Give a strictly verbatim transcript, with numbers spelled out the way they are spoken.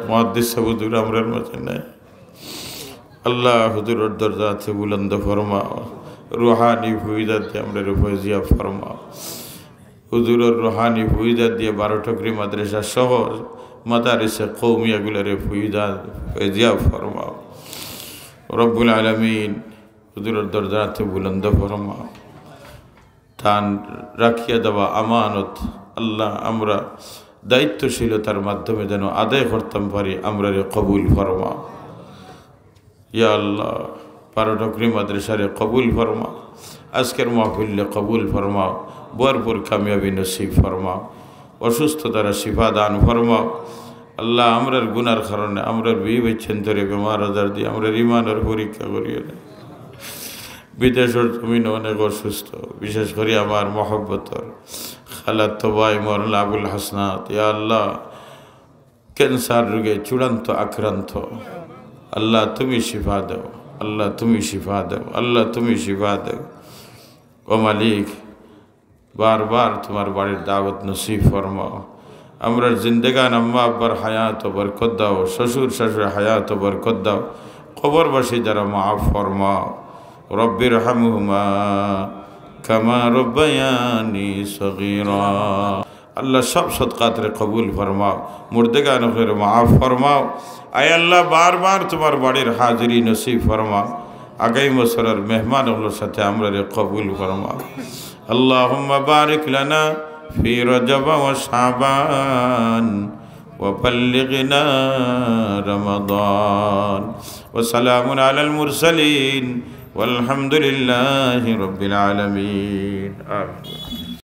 মুহাদ্দিস সাহেব হুজুর আমরার মাঝে নাই। আল্লাহ হুজুরর দরজাতে বুলন্দ ফরমাও, রুহানি ফয়জা দিয়া আমরারে ফয়জিয়াব ফরমাও। হুজুরর রুহানি ফয়জা দিয়া বারো টকরি মাদ্রাসা সহ মাদারিসে কওমিয়াগুলারে ফয়জা, ফয়জিয়াব ফরমাও। রব্বুল আলামিন হুজুরর দরজাতে বুলন্দ ফরমাও। তান রাখিয়া দেওয়া আমানত আল্লাহ আমরা দায়িত্বশীলতার মাধ্যমে যেন আদায় করতাম পারি, আমরারে কবুল ফরমাও। ইয়া আল্লাহ, বারো টকরি মাদ্রাসারে কবুল ফরমাও, আজকের মাহফিলরে কবুল ফরমাও, ভরপুর কামিয়াবি নসিব ফরমাও, অসুস্থতারে শিফা দান ফরমাও। আল্লাহ, আমরার গুনার কারণে আমরার বিবি বাচ্চাইন্তরে বেমার আজার দিয়া আমরার ইমানর পরীক্ষা করিও না। বিদেশর জমিনে অনেক অসুস্থ, বিশেষ করি আমার মহব্বতর খালাতো ভাই মৌলানা আবুল হাসনাত, ইয়া আল্লাহ, ক্যান্সার রোগে চূড়ান্ত আক্রান্ত। আল্লাহ, তুমি শিফা দেও, আল্লাহ, তুমি শিফা দেও, আল্লাহ, তুমি শিফা দেও। ও মালিক, বারবার তোমার বাড়ির দাওয়াত নসিব ফরমাও। আমরার জিন্দেগান আম্মা আব্বার হায়াত বরকত দাও, শ্বশুর শাশুড়ির হায়াত বরকত দাও, কবরবাসী যারা মাফ ফরমাও। রব্বির হামহুমা কামা রব্বায়ানি সগীরা। আল্লাহ, সব সদকাতরে কবুল ফরমাও, মুর্দেগান অকলরে মাফ ফরমাও। আয় আল্লাহ, বারবার তোমার বাড়ির হাজিরি নসিব ফরমাও। আগামী বছরর মেহমান অকলর সাথে আমরারে কবুল ফরমাও। اللهم بارك لنا في رجب وشعبان وبلغنا رمضان. وسلام على المرسلين والحمد لله رب العالمين. آمين.